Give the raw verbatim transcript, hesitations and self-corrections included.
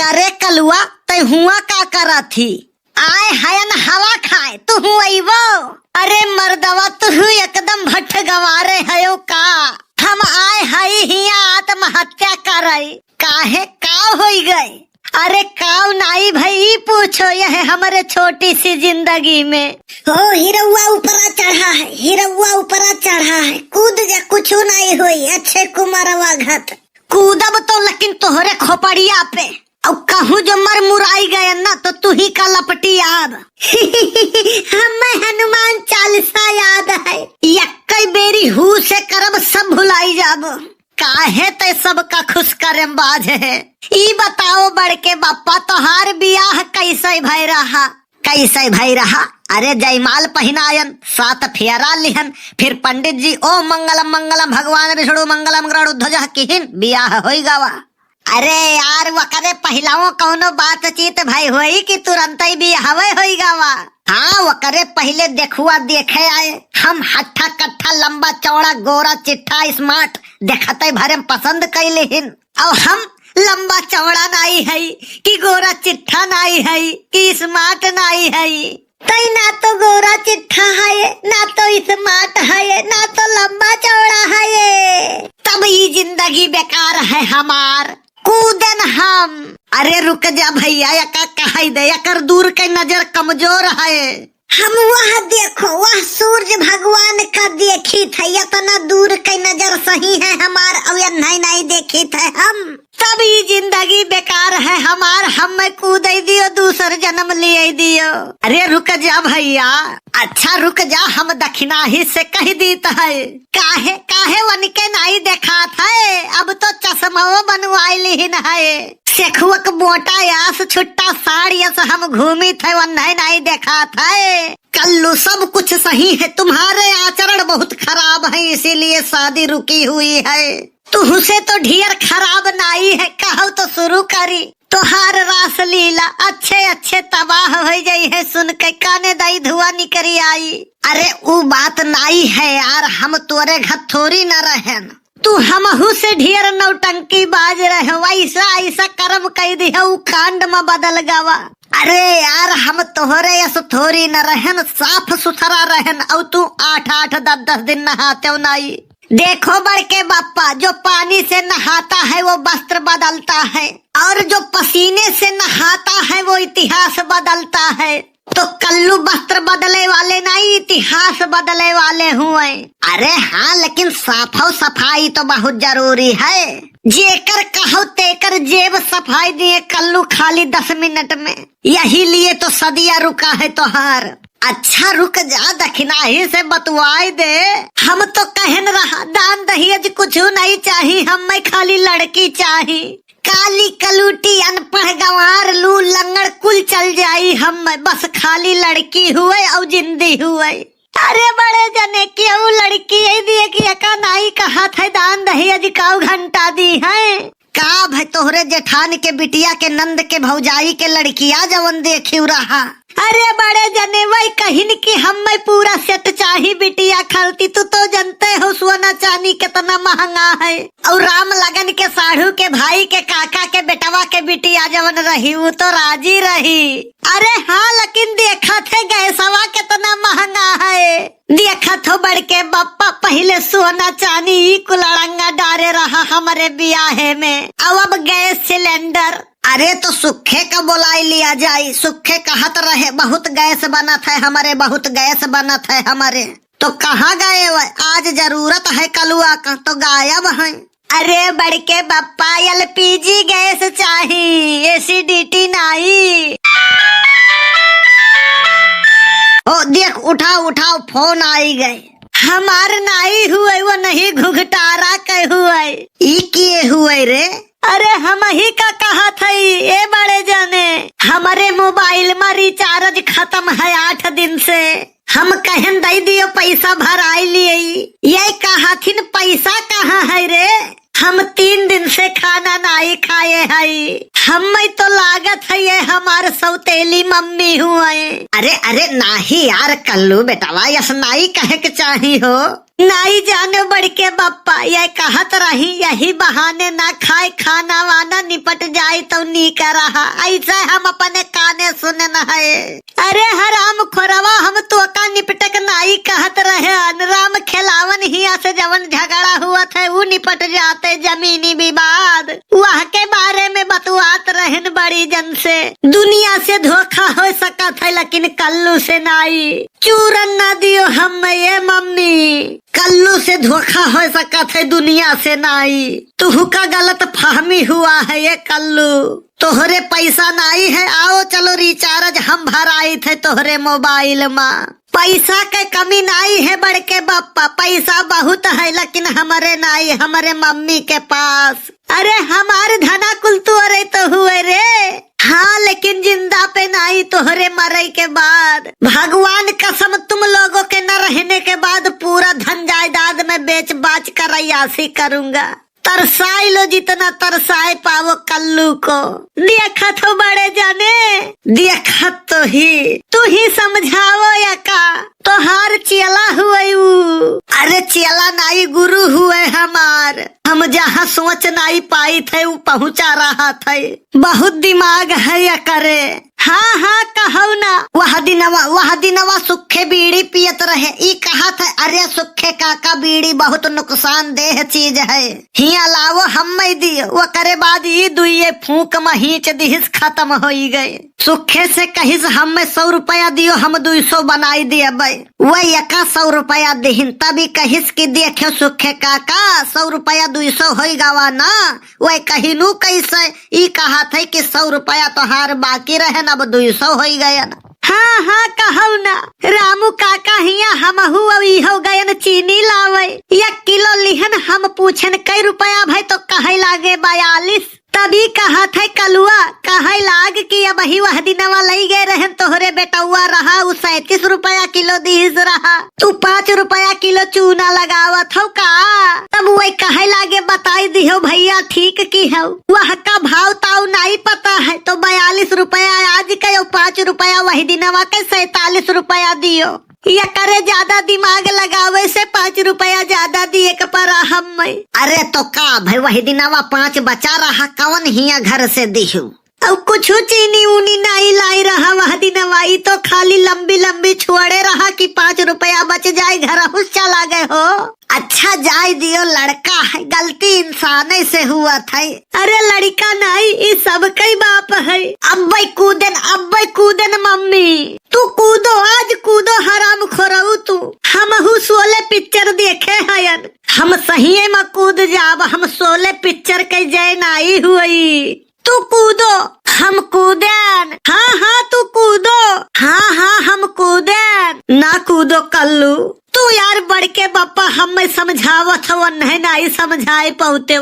अरे कलुआ, तै हुआ का करत ही? आए हयन हवा खाए, तू हुआ अइबो? अरे मर्दवा, तू एकदम भट्ठ गंवारे हयो का? हम आए हई हिया आत्महत्या करई। काहे, का होई गए? अरे काव नाई भई, ई पूछो यह हमरे छोटी सी जिंदगी में। हो हिरौआ ऊपरा चढ़ा है, हिरौआ ऊपरा चढ़ा है, कूद जा, कुछ नाई होई, अच्छे कुमारवा घत। कूदब तो लेकिन तोहरे खोपड़िया पे, और कहूँ जो मर मुराई गए ना तो तू ही का लपटी आब। हमें हनुमान चालीसा याद है, यक्कई बेरी हू से करब सब भुलाई जाब। काहे तै सबका खुश करे में बाझ है? ई बताओ बड़के बप्पा, तोहार बियाह कैसे भय रहा? कैसे भय रहा? अरे जयमाल पहिनायन, सात फेरा लिहन, फिर पंडित जी ओम मंगलम मंगलम भगवान विष्णु मंगलम गरुड़ ध्वज किहिन, बियाह होई गवा। अरे यार, वकरे पहिलाओ कौनो बातचीत भय होई कि तुरंत ही बियाहवे होई गवा? हाँ, वकरे पहिले देखुआ देखे आए। हम हट्ठा कट्ठा, लंबा चौड़ा, गोरा चिट्ठा, smart, देखते भरे में पसंद कैले हिन। और हम लंबा चौड़ा नाई हई, कि गोरा चिट्ठा नाई हई, कि smart नाई हई। तई ना तो गोरा चिट्ठा है, ना तो smart है, ना तो लंबा चौड़ा है। तब ई जिंदगी बेकार है हमार। कूदन हम। अरे रुक जा भैया, यका कहई दे, यकर दूर के नजर कमजोर है। हम वह देखो, वह सूरज भगवान का देखी थे, इतना दूर के नजर सही है हमार, और ये नहीं, नहीं देखी थे हम। तब ई जिंदगी बेकार है हमार, हमें कूदे दियो, दूसर जन्म लिए दियो। अरे रुक जा भैया, अच्छा रुक जा, हम दखिनाही से कह दीत है। काहे, काहे वनके नाई देखात है, अब तो चश्मो बनवाई लिहिन है। सेखुअक बोटा यास छुट्टा साड़ियस हम घूमी थे, वन्ने नाई देखात है। कल्लू, सब कुछ सही है, तुम्हारे आचरण बहुत खराब है, इसीलिए शादी रुकी हुई है। तुहसे तो ढेर खराब नाई है, कहौ तो शुरू करी। तोहार रासलीला अच्छे अच्छे तबाह होइ जाई है, सुन के काने दाई धुआं निकरी आई। अरे ऊ बात नाई है यार, हम तोरे घर थोड़ी न रहेन। तू हमहू से ढेर नौटंकी बाज रहे, वैसा ऐसा कर्म कई दिहे, ऊ कांड में बदल गवा। अरे यार, हम तोहरे यस थोड़ी न रहेन, साफ सुथरा रहेन, और तू आठ आठ दस दस दिन नहाते हो नाई। देखो बड़के बप्पा, जो पानी से नहाता है वो वस्त्र बदलता है, और जो पसीने से नहाता है वो इतिहास बदलता है। तो कल्लू वस्त्र बदले वाले नहीं, इतिहास बदले वाले हुए। अरे हाँ, लेकिन साफो सफाई तो बहुत जरूरी है। जेकर कहो तेकर जेब सफाई दिए कल्लू खाली दस मिनट में। यही लिए तो सदिया रुका है तोहार। अच्छा रुक जा, दखिनाही से बतुआई दे। हम तो कहन रहा दान दहेज कुछ नहीं चाही, हमें खाली लड़की चाही। काली कलूटी अनपढ़ गंवार लू लंगड़ कुल चल जाई, हमें बस खाली लड़की हुए और जिंदी हुए। अरे बड़े जने केहू लड़की यही दिए कि एका नाई कहा थे दान दहेज काऊ घंटा दी है। का भाई तोहरे जेठान के बिटिया के नंद के भौजाई के लड़किया जवन देखियो रहा। अरे बड़े जने वही कहिन कि हमें पूरा सेट चाही बिटिया खालती, तू तो जनते हो सोना चांदी कितना महंगा है। और राम लगन के साढ़ू के भाई के काका के बेटवा के बिटिया जवन रही ऊ तो राजी रही। अरे हाँ, लेकिन देखा थे गैसवा कितना महंगा है। देखत हो बड़के बप्पा, पहिले सोना चांदी ई कुल अड़ंगा डारे रहा हमरे बियाहे में, अब, अब गैस सिलेंडर। अरे तो सुखे का बोलाई लिया जाई, सुखे कहत रहे बहुत गैस बनत है हमरे, बहुत गैस बनत है हमरे। तो कहाँ गए वह? आज जरूरत है कलुआ का तो गायब है। अरे बड़के बप्पा, एलपीजी गैस चाही, एसिडिटी नाई। ओ देख, उठाओ उठाओ, फोन आई गए। हमार नाई हुए, वो नहीं घुघटारा के हुए। ई किए हुए रे? अरे हम ही का कहा थई ए बड़े जने, हमरे मोबाइल में रिचार्ज खत्म है आठ दिन से। हम कहन दई दियो पैसा भराई लिए। ये कहथिन पैसा कहाँ है रे? हम तीन दिन से खाना नाई खाए हई। हमें तो लागत है ये हमार सौतेली मम्मी हुए। अरे अरे नाही यार कल्लू बेटवा, यस नाई कहे के चाही हो। नाई जाने बड़के बप्पा, ये कहत रही, यही बहाने ना खाए खाना वाना निपट जाए तो नीक रहा। ऐसे हम अपने काने सुने न है। अरे हराम खोरवा, हम तोका निपटक नाई कहत रहे, राम खेलावन हिया से जवन झगड़ा हुआ थे, ऊ निपट जाते, जमीनी विवाद, वह के बारे में बतुआत रहन बड़ी जन से। दुनिया से धोखा हो सकत है, लेकिन कल्लू से नाई। चूरन ना दियो हम, ये मम्मी, कल्लू से धोखा हो सकत है, दुनिया से नाई। तुहका गलत फहमी हुआ है, ये कल्लू। तोहरे पैसा नाई है, आओ चलो recharge हम भराई थे तोहरे मोबाइल मा। पैसा के कमी नाई है बड़के बप्पा, पैसा बहुत है, लेकिन हमरे नाई, हमरे मम्मी के पास। अरे हमार धना कुल तोरे तो हुए रे। हाँ, लेकिन जिंदा पे नाई, तोहरे मरे के बाद। भगवान कसम, तुम लोगों के न रहने के बाद पूरा धन जायदाद में बेच बाच कर अय्यासी करूंगा। तरसाई लो जितना तरसाए पावो कल्लू को। देखत हो बड़े जाने, देखत तो ही, तू ही समझावो या का? तोहार चेला हुए ऊ। अरे चेला नाई, गुरु हुए हमार। हम जहाँ सोच नाई पाई थे, ऊ पहुँचा रहा थे। बहुत दिमाग है या करे। हाँ, हाँ, कहौ ना। वह दिनवा, वह दिनवा सुखे बीड़ी पियत रहे। ई कहत है, "अरे सुखे काका, बीड़ी बहुत नुकसानदेह चीज है। हियाँ लावो, हम्मे दियो।" ओकरे बाद ई दुइये फूंक में हींच दिहिस, खतम होई गए। सुखे से कहिस, "हम्मे सौ रुपया दियो, हम दुई सौ बनाई दियबे।" वह एका सौ रुपया दिहिन, तभी कहिस कि, "देखो सुखे काका, सौ रुपया दुई सौ होई गवा ना।" वह कहिनू कैसे, ई कहत है कि सौ रुपया तोहार बाकी रहन, अब दुई सौ होई गयन। हाँ, हाँ, कहौ ना, रामू काका हियाँ हमहू अब इहो गयन चीनी लावे। एक किलो लिहन, हम पूछन, "कै रुपया भई?" तो कहै लागे, "बयालीस।" तभी कहत है कलुआ, कहै लाग कि अबही वह दिनवा लई गए रहन, तोहरे बेटौआ रहा, उ सैंतीस रुपया किलो दिहिस रहा, तू पाँच रुपया किलो चूना लगावत हौ का? तब वही कहै लागे, बताई दिहो भैया, ठीक किहौ, वह का भाव ताव नाई पता है, तो बयालीस रुपया आज के और पाँच रुपया वही दिनवा के सैंतालीस रुपया दियो। एकरे ज्यादा दिमाग लगावे से पाँच रुपया ज्यादा दिए के परा हम्मे। अरे तो का भई, वही दिनवा पाँच बचा रहा, कवन हियाँ घर से दिहू? अब कुछ चीनी ऊनी नाई लाई रहा वह दिनवा, ई तो खाली लंबी लंबी छोड़े रहा कि पाँच रुपया बच जाए, घरहू से चला गए हो। अच्छा जाए दियो, लड़का है, गलती इंसाने से हुआ था। अरे लड़का नाई, ई सबकै बाप है। अब्बै कूदेन, अब्बै कूदेन मम्मी। तू कूदो, आज कूदो हराम खोरऊ तू। हमहू शोले पिक्चर देखे हयन। हम सहिए में कूद जाब, हम शोले पिक्चर के जय नाई हुई। तू कूदो। हम कूदेन। हाँ, हाँ, तू कूदो। हाँ, हाँ, हम कूदेन। ना कूदो कल्लू। तू यार बड़के बप्पा हम्मे समझावत हो, नहीं नाई समझाए पौते।